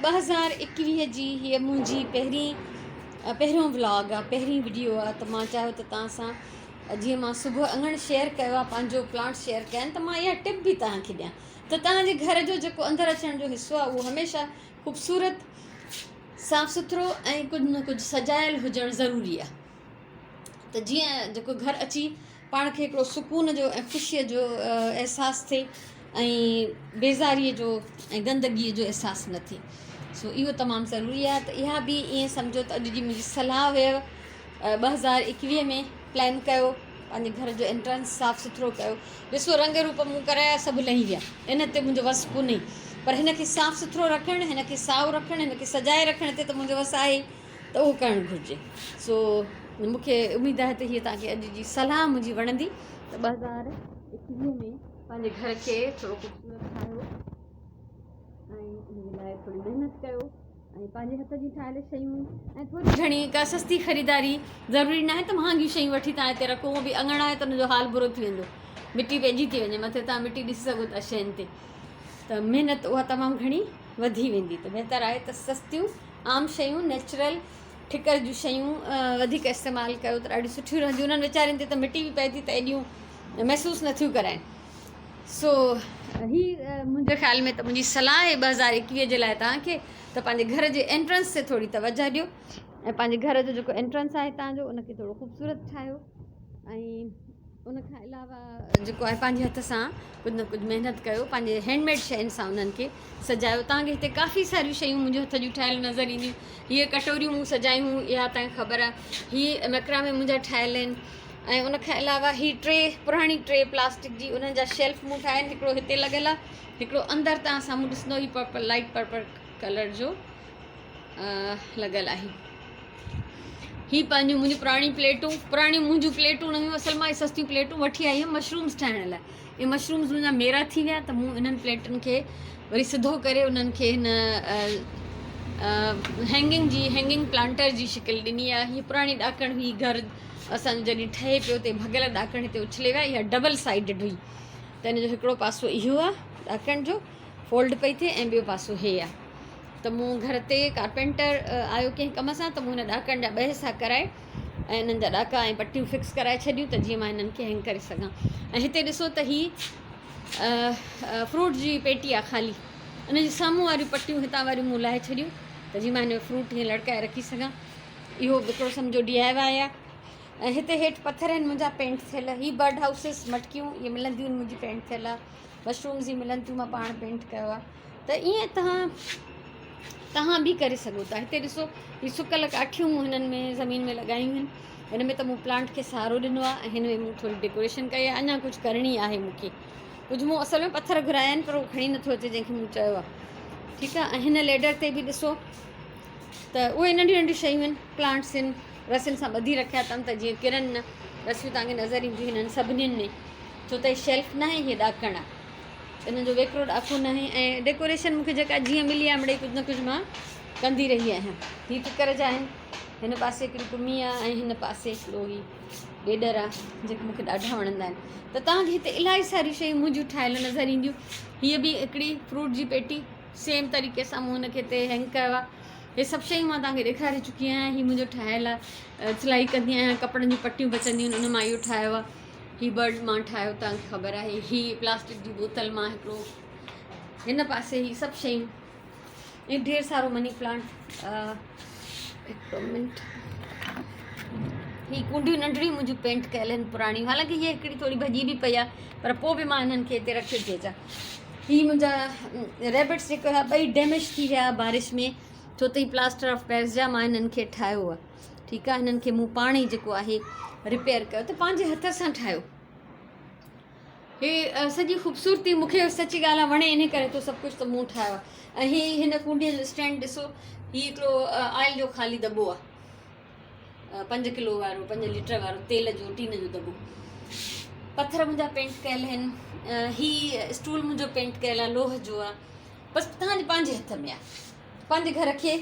2021 جي هيء منهنجي پهرين پهريون ولاگ آهي پهرين وڊيو آهي ته مان چاهيو ته توهان سان جيئن مان صبح اڱڻ شيئر ڪيو آهي پنهنجو پلانٽ شيئر ڪيا آهن ته مان اها ٽپ به توهان کي ڏيان ته توهان جي گهر جو جيڪو اندر اچڻ جو حصو آهي اهو هميشه خوبصورت صاف سٿرو ۽ ڪجهه نه ڪجهه سجايل هجڻ ضروري آهي ته جيئن جيڪو گهر اچي پاڻ کي هڪڙو سڪون جو ۽ خوشيء جو احساس ٿئي ۽ بيزاريء جو ۽ گندگيء جو احساس نه ٿئي سو اهو تمام ضروري آهي ته اها به ائين سمجهو ته اڄ جي منهنجي صلاح هيو 2021 ۾ پلان ڪيو پنهنجي گهر جو انٽرنس صاف سٿرو ڪيو ڏسو رنگ روپ مون ڪرايا سڀ لهي ويا ان تي منهنجو وس ڪونهي پر هن کي صاف سٿرو رکڻ هن کي سائو رکڻ هن کي سجائي رکڻ تي ته منهنجو وس آهي ته اهو ڪرڻ گهرجي سو مون کي اميد آهي ته هيء توهان کي اڄ جي صلاح منهنجي وڻندي ته 2021 ۾ پنهنجي گهر کي ٿورو خوبصورت ٺاهيو ۽ ان جي لاء ٿوري محنت ڪيو ۽ پنهنجي هٿ جي ٺاهيل شيون ۽ ٿوري گهڻي ڪا سستي خريداري ضروري ناهي ته مهانگيون شيون وٺي توهان هتي رکو اهو به اڱڻ آهي ته ان جو حال برو ٿي ويندو مٽي پئجي ٿي وڃي مٿي توهان مٽي ڏسي سگهو ٿا شين تي ته محنت اها تمام گهڻي وڌي ويندي ته بهتر آهي ته سستيون عام شيون نيچرل ٺڪر جون شيون وڌيڪ استعمال ڪيو ته ڏاڍيون سٺيون رهنديون انهن ويچارين تي ته مٽي به پئي ٿي ته ايڏيون محسوس نٿيون ڪرائن سو هي منهنجي خيال ۾ ته منهنجي صلاح آهي 2021 جي لاء توهان کي ته پنهنجي گهر جي انٽرنس تي ٿوري توجه ڏيو ۽ پنهنجي گهر جو جيڪو انٽرنس آهي توهان جو ان کي ٿورو خوبصورت ٺاهيو ۽ ان کان علاوه جيڪو آهي پنهنجي هٿ سان ڪجهه نه ڪجهه محنت ڪيو پنهنجي هينڊ ميڊ شين سان انهن کي سجايو توهان کي هتي ڪافي ساريون شيون منهنجي هٿ جون ٺاهيل نظر اينديون هيء ڪٽوريون مون سجايون اها توهان کي خبر آهي هي مڪرامي منهنجا ٺاهيل آهن ۽ ان کان علاوه هي ٽري پراڻي ٽري پلاسٽڪ جي انهن جا شيلف مون ٺاهيا آهن هڪڙو هتي لڳل آهي هڪڙو اندر توهان سامهون ڏسندو هي پرپل لائٽ پرپل ڪلر جو لڳل آهي. هي پنهنجون منهنجون پراڻيون پليٽون پراڻيون منهنجون پليٽون نه هيون اصل مان سستيون پليٽون وٺي آئي هيم مشرومز ٺاهڻ لاء اهي مشرومز منهنجا ميرا ٿي ويا ته مون انهن پليٽن کي وري سڌو ڪري انهن کي هن هينگنگ جي هينگنگ پلانٽر جي شڪل ڏني آهي هي پراڻي ڏاڪڻ هئي گهر اسان جو جڏهن ٺهي پيو ته ڀڳل ڏاڪڻ هتي اڇلي ويا اها ڊبل سائيڊڊ هئي ته ان جو هڪڙو پاسو اهو آهي ڏاڪڻ جو فولڊ پئي ٿئي ۽ ٻيو پاسو هي آهي ته مون گهر تي ڪارپينٽر آيو ڪنهن ڪم سان ته مون هن ڏاڪن جا ٻه حصا ڪرائي ۽ انهن جا ڏاڪا ۽ پٽيون فڪس ڪرائي ڇڏيون ته جيئن مان انهن کي هينگ ڪري سگهان ۽ هتي ڏسو ته هي فروٽ جي پيٽي آهي خالي ان جي سامهون واريون پٽيون هتان واريون مون لاهي ڇڏيون ته جيئن مان هن ۾ فروٽ هيئن لڙڪائي رکي سگهان اهو به هڪڙو سمجهو ڊي I واء آهي ۽ هتي هيٺ پٿر آهن منهنجا پينٽ ٿيل هي برڊ هائوسز مٽڪيون اهي ملنديون آهن منهنجي پينٽ ٿيل آهي مشرومز هي ملن ٿيون مان پاڻ پينٽ ڪيو آهي ته ائين توهان توهان به ڪري سگهو ٿا هتي ڏسو هي سڪل ڪاٺيون مون هنن ۾ زمين ۾ لڳايون آهن هن ۾ ته مون پلانٽ کي سهارو ڏنو آهي ۽ هن ۾ مون ٿوري ڊيڪوريشن ڪئي آهي اڃا ڪجهه ڪرڻي آهي مون کي ڪجهه مون اصل ۾ پٿر گهرايا آهن پر هو کڻي نٿو اچي جنهن کي مون چيو آهي ٺيڪ آهي ۽ هن ليڊر تي به ڏسو ته اهي ننڍيون ننڍيون شيون آهن پلانٽس آهن رسين سان ٻڌي رکيا اٿم ته جيئن ڪرن نه رسيون توهان کي نظر اينديون هنن سڀنين ۾ ڇو ته هي شيلف نه آهي هي ڏاڪڻ آهي ان جو ويڪرو ڏاڪو ناهي ۽ ڊيڪوريشن مونکي جيڪا جيئن ملي آهي مڙئي ڪجهه نه ڪجهه مان ڪندي رهي آهيان هي ڪڪر جا آهن هن پاسي هڪڙي ڪمي آهي ۽ هن پاسي هڪڙو هي ڏيڏر آهي جيڪي مونکي ڏاڍا وڻندا آهن ته توهان کي هتي الاهي ساريون شيون منهنجون ٺاهيل نظر اينديون هيء به هڪڙي فروٽ جي پيٽي سيم طريقي سان مون هن کي هتي هينگ ڪيو آهي هي سڀ شيون مان توهان کي ڏيکاري چڪي آهيان هي منهنجو ٺاهيل آهي سلائي ڪندي آهيان ڪپڙن جون پٽيون بچنديون آهن ان مان اهو ٺاهيو آهي هي برڊ مان ٺاهيو توهان کي خبر آهي هي پلاسٽڪ جي بوتل مان هڪڙو هن پاسي هي سڀ شيون ۽ ڍير سارو مني پلانٽ هڪڙو منٽ هي ڪونڊيون ننڍڙيون منهنجون پينٽ ڪيل آهن پراڻيون حالانڪه هي هڪڙي ٿوري ڀڄي به پئي آهي پر پوء به مان هنن کي هتي رکيو ٿي اچان هي منهنجا ريبٽس جيڪو آهي ٻئي ڊيميج ٿي ويا بارش ۾ ڇو ته هي پلاسٽر آف پيرس جا مان هنن کي ٺاهيو آهي ٺيڪ آ هنن کي مون پاڻ ئي جيڪو آهي رپيئر ڪيو ته پنهنجي هٿ سان ٺاهيو هي سڄي خوبصورتي مون کي سچي ڳالهه آ وڻي انهي ڪري ٿو سڀ ڪجهه ته مون ٺاهيو آ ۽ هي هن ڪونڊي جو اسٽينڊ ڏسو هي هڪڙو آئل جو خالي دٻو آ 5 ڪلو وارو 5 ليٽر وارو تيل جو ٽين جو دٻو پٿر منهنجا پينٽ ڪيل آهن هي اسٽول منهنجو پينٽ ڪيل آ لوهه جو آ بس توهان جي پنهنجي هٿ ۾ آ پنهنجي گهر کي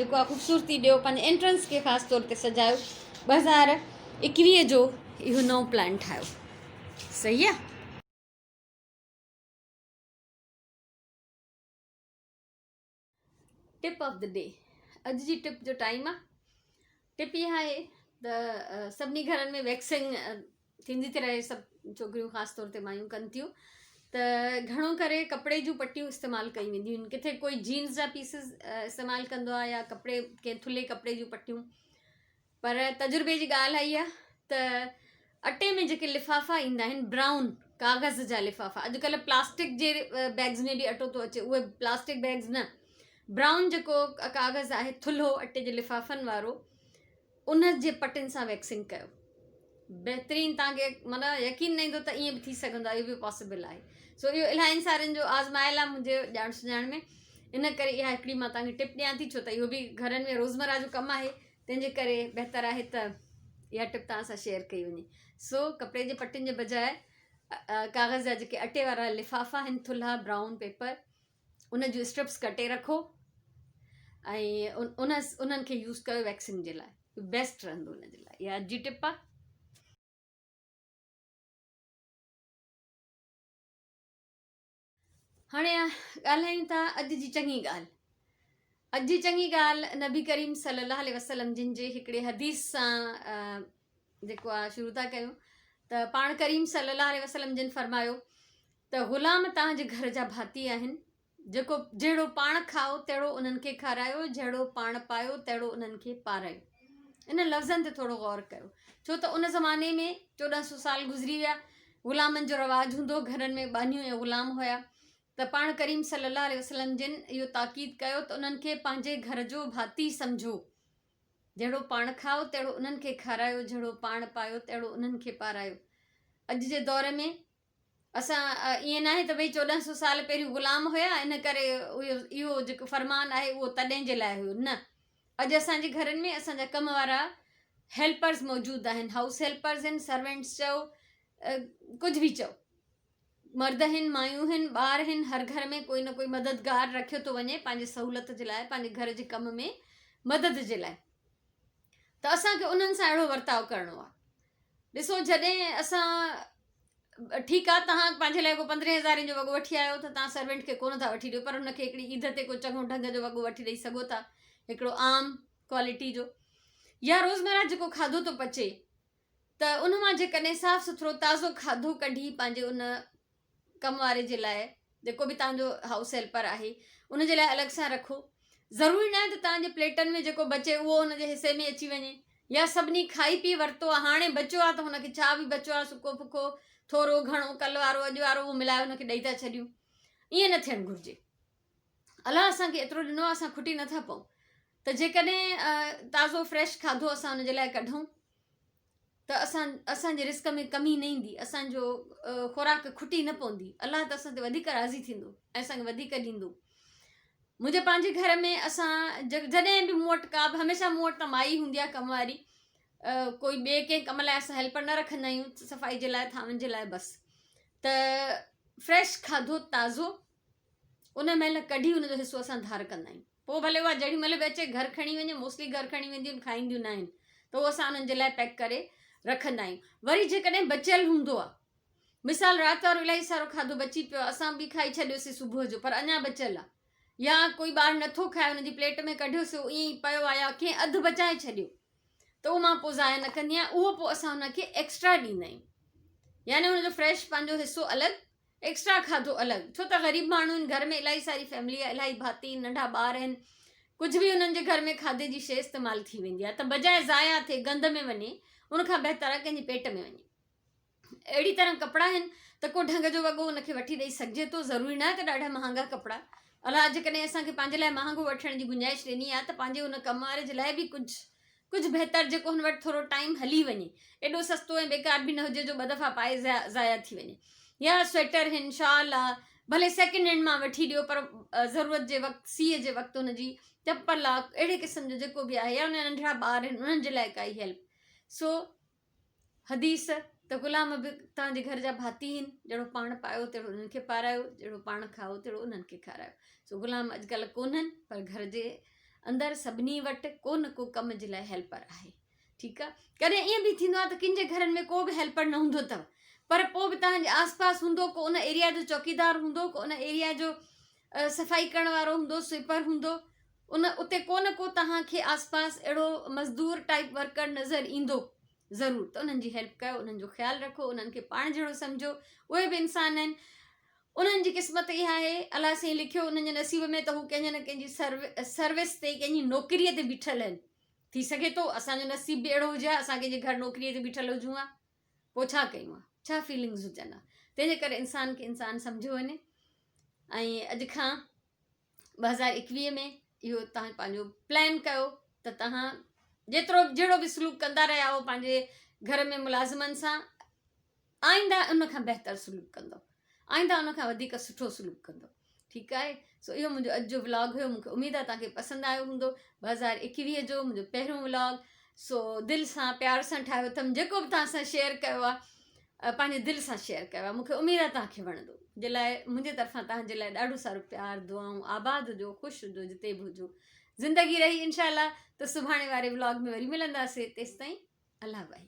جيڪو آ خوبصورتي ڏيو پنهنجي انٽرنس کي خاص طور تي سجايو 2021 جو اهو نئون پلان ٺاهيو صحيح آ. ٽپ آف the D اڄ جي ٽپ جو ٽائيم آ ٽپ اها آهي ته سڀني گهرن ۾ ويڪسنگ ٿيندي ٿي رهي سڀ ڇوڪريون خاص طور تي مايون ڪن ٿيون ته گهڻو ڪري ڪپڙي جون پٽيون استعمال ڪيون وينديون آهن ڪٿي ڪوئي جينز جا پيسز استعمال ڪندو آهي يا ڪپڙي ڪنهن ٿلهي ڪپڙي جون پٽيون پر تجربي جي ڳالهه آئي آهي ته اٽي ۾ جيڪي لفافا ايندا آهن برائون ڪاغذ جا لفافا اڄڪلهه پلاسٽڪ جي بيگز ۾ به اٽو ٿو اچي اهي پلاسٽڪ بيگز نه برائون جيڪو ڪاغذ آهي ٿلهو اٽي جي لفافن وارو ان جي پٽين سان ويڪسنگ ڪيو بهترين توهان کي معنيٰ يقين نه ايندو ته ائين به ٿي سگهندو آهي اهو به پاسيبل آهي سو اهو الاهي سارن جو آزمايل آهي منهنجي ڄاڻ سڃاڻ ۾ ان ڪري اها هڪڙي مان توهان کي ٽپ ڏيان ٿي ڇو ته اهو به گهرن ۾ روزمره جو ڪم آهي تنهن جي ڪري بهتر آهي ته اها ٽپ توهان سان شيئر ڪئي وڃي سو ڪپڙي جي پٽين جي بجاء ڪاغذ جا جيڪي اٽي وارا لفافا آهن ٿلها برائون پيپر ان جون اسٽرپس ڪٽي رکو ۽ ان انهن کي يوز ڪيو ويڪسنگ جي لاء بيسٽ رهندو ان جي لاء اها اڄ جي ٽپ آهي. هاڻي ڳالهايون ٿا اڄ جي چڱي ڳالهه اڄ جي چڱي ڳالهه نبي ڪريم صلي الله عليه وسلم جن جي هڪڙي حديث سان جيڪو آ شروع ٿا ڪيون ته پاڻ ڪريم صلي الله عليه وسلم جن فرمايو ته غلام توهان جي گهر جا ڀاتي آهن، جيڪو جهڙو پاڻ کائو تهڙو انهن کي کارايو، جهڙو پاڻ پايو تهڙو انهن کي پارايو. انهن لفظن تي ٿورو غور ڪيو، ڇو ته ان زماني ۾ 14 سو سال گذري ويا، غلامن جو رواج هوندو هو، گهرن ۾ ٻانهيون ۽ غلام هيا ته پاڻ ڪريم صلي الله عليه وسلم جن اهو تاڪيد ڪيو ته انهن کي پنهنجي گهر جو ڀاتي سمجهو، جهڙو پاڻ کائو تهڙو انهن کي کارايو، جهڙو پاڻ پايو تهڙو انهن کي پارايو. اڄ جي دور ۾ اسان ائين ناهي ته ڀئي 1400 سال پهريون غلام هيا ان ڪري اهو جيڪو فرمان آهي اهو تڏهن جي لاء هيو نه اڄ اسان جي گهرن ۾ اسان جا ڪم وارا هيلپرز موجود آهن هائوس هيلپرز آهن سرونٽس چئو ڪجهه به چئو مرد آهن مايون آهن ٻار آهن هر گهر ۾ ڪوئي نه ڪوئي مددگار رکيو ٿو وڃي پنهنجي سهولت جي لاء پنهنجي گهر جي ڪم ۾ مدد جي لاء ته اسان کي انهن سان اهڙو ورتاء ڪرڻو آهي ڏسو جڏهن اسان ٺيڪ آهي توهان پنهنجي لاء ڪو پندرهين هزارين جو وڳو وٺي آيو ته توهان سروينٽ کي ڪونه ٿا وٺي ڏيو پر هن کي هڪڙي عيد تي ڪو چڱو ڍنگ جو وڳو وٺي ڏئي سگهو ٿا هڪڙو عام ڪوالٽي جو يا روزمره جيڪو کاڌو ٿو پچي ته ان مان جيڪڏهن صاف سٿرو تازو کاڌو ڪڍي پنهنجي ان ڪم واري جي لاء جيڪو به توهان جو هائوس هيلپر آهي ان جي لاء الڳ سان رکو ضروري ناهي ته توهان جي پليٽن ۾ جيڪو بچي اهو ان جي حصي ۾ اچي وڃي يا سڀني کائي پي ورتو آهي هاڻي بچيو آهي ته هن کي ڇا به بچيو آهي سڪو ڦڪو ٿورو گهڻو ڪل وارو اڄ وارو اهو ملائي هن کي ڏئي ٿا ڇڏيون ائين نه ٿيڻ گهرجي الله اسان کي ايترو ڏنو آهي اسان کٽي نٿا پئون ته جيڪڏهن تازو فريش کاڌو اسان ان جي لاء ڪڍون ته اسان اسان جي رزق ۾ ڪمي نه ايندي اسان جو خوراڪ کٽي نه پوندي الله ته اسان تي وڌيڪ راضي ٿيندو ۽ اسان کي وڌيڪ ڏيندو منهنجي پنهنجي گهر ۾ اسان جڏهن به مون وٽ ڪا به هميشه مون وٽ ته مائي هوندي آهي ڪم واري ڪوئي ٻئي ڪنهن ڪم لاء اسان هيلپر نه رکندا آهيون صفائي جي لاء ٿانون جي لاء بس ته فريش کاڌو تازو ان مهل ڪڍي ان جو حصو اسان ڌار ڪندا آهيون پوء ڀلي اها جهڙي مهل به اچي گهر کڻي وڃي موسٽلي گهر کڻي وينديون آهن کائينديون نه آهن ته اهو اسان انهن جي لاء پيڪ ڪري رکندا آهيون وري جيڪڏهن بچيل هوندو آهي مثال رات وارو الاهي سارو کاڌو بچي پيو آهي اسان به کائي ڇڏيوسي صبح جو پر اڃا بچيل آهي يا ڪوئي ٻار نٿو کائي ان جي پليٽ ۾ ڪڍيوسي ائين ئي پيو آهي يا ڪنهن اڌ بچائي ڇڏيو ته اهو مان پوء ضايع نه ڪندي آهيان اهو پوء اسان ان کي ايڪسٽرا ڏيندا آهيون يعني ان جو فريش پنهنجو حصو الڳ ايڪسٽرا کاڌو الڳ ڇو ته غريب ماڻهو آهن گهر ۾ الاهي ساري فيملي آهي الاهي ڀاتي ننڍا ٻار آهن ڪجهه به انهن جي گهر ۾ کاڌي جي شيء استعمال ٿي ويندي آهي ته بجاء ضايع ٿئي گند ۾ وڃي ان کان بهتر آهي ڪنهن جي پيٽ ۾ وڃي اهڙي طرح ڪپڙا آهن ته ڪو ڍنگ جو وڳو ان کي وٺي ڏئي سگهجي ٿو ضروري نه آهي ته ڏاڍا مهانگا ڪپڙا الله جيڪڏهن اسان کي پنهنجي لاء مهانگو وٺڻ جي گنجائش ڏني آهي ته پنهنجي ان ڪم واري جي لاء به ڪجهه ڪجهه بهتر جيڪو هن وٽ ٿورو ٽائيم هلي وڃي ايڏو سستو ۽ بيڪار به نه هجي جو ٻه دفعا پائي ضايع ٿي وڃي يا سوئيٽر هن شال آ ڀلي سيڪنڊ هينڊ مان وٺي ڏيو پر ضرورت جي وقت سيء جي وقت هن جي چپل آ اهڙي قسم جو جيڪو به آهي يا ان جا ننڍڙا ٻار آهن انهن جي لاء ڪائي هيلپ سو حديث ته غلام به توهان جي گهر جا ڀاتي آهن جهڙو پاڻ پايو تهڙو انهن کي پارايو جهڙو پاڻ کائو تهڙو انهن کي کارايو سو غلام اڄڪلهه ڪونهن پر گهر جي اندر سڀني وٽ ڪو نه ڪو ڪم جي لاء هيلپر آهي ٺيڪ آهي ڪڏهن ائين به ٿيندو آهي ته ڪن جي گهرن ۾ ڪو به هيلپر نه هوندو اٿو پر پوء به توهان جي آس پاس هوندو ڪو ان ايريا جو چوڪيدار هوندو ڪو ان ايريا جو صفائي ڪرڻ وارو هوندو سوئپر هوندو ان اتي ڪو نه ڪو توهان کي آس پاس اهڙو مزدور ٽائپ ورڪر نظر ايندو ضرور ته انهن جي هيلپ ڪيو انهن جو خيال رکو انهن کي پاڻ جهڙو سمجهو اهي به انسان آهن انهن جي قسمت اها آهي الله سائين لکيو انهن جي نصيب ۾ ته هو ڪنهن جي نه ڪنهن جي سروس تي ڪنهن جي نوڪري تي بيٺل آهن ٿي سگهي ٿو اسان جو نصيب به اهڙو هجي ها اسان ڪنهن جي گهر نوڪري تي بيٺل هجون ها پوء ڇا ڪيون ها ڇا فيلنگز هجن ها تنهن جي ڪري انسان کي انسان سمجهيو وڃي ۽ اڄ کان 2021 ۾ اهو توهان پنهنجو پلان ڪيو ته توهان جيترو جهڙو به سلوڪ ڪندا رهيا آهيو پنهنجي گهر ۾ ملازمن سان آئنده ان کان بهتر سلوڪ ڪندو آئنده ان کان وڌيڪ سٺو سلوڪ ڪندو ٺيڪ آهي سو اهو منهنجو اڄ جو ولاگ هيو مونکي اميد آهي توهان کي پسند آيو هوندو 2021 جو منهنجو پهريون ولاگ سو دل سان پيار سان ٺاهيو اٿم جيڪو به توهان سان شيئر ڪيو آهي پنهنجي دل سان شيئر ڪيو آهي مونکي اميد آهي توهان کي وڻندو جي لاء منهنجي طرفان توهان جي لاء ڏاڍو سارو پيار دعائون آباد هجو خوش هجو جتي به هجو زندگي رهي انشاء الله ته سڀاڻي واري ولاگ ۾ وري ملنداسي تيستائين الله باهي.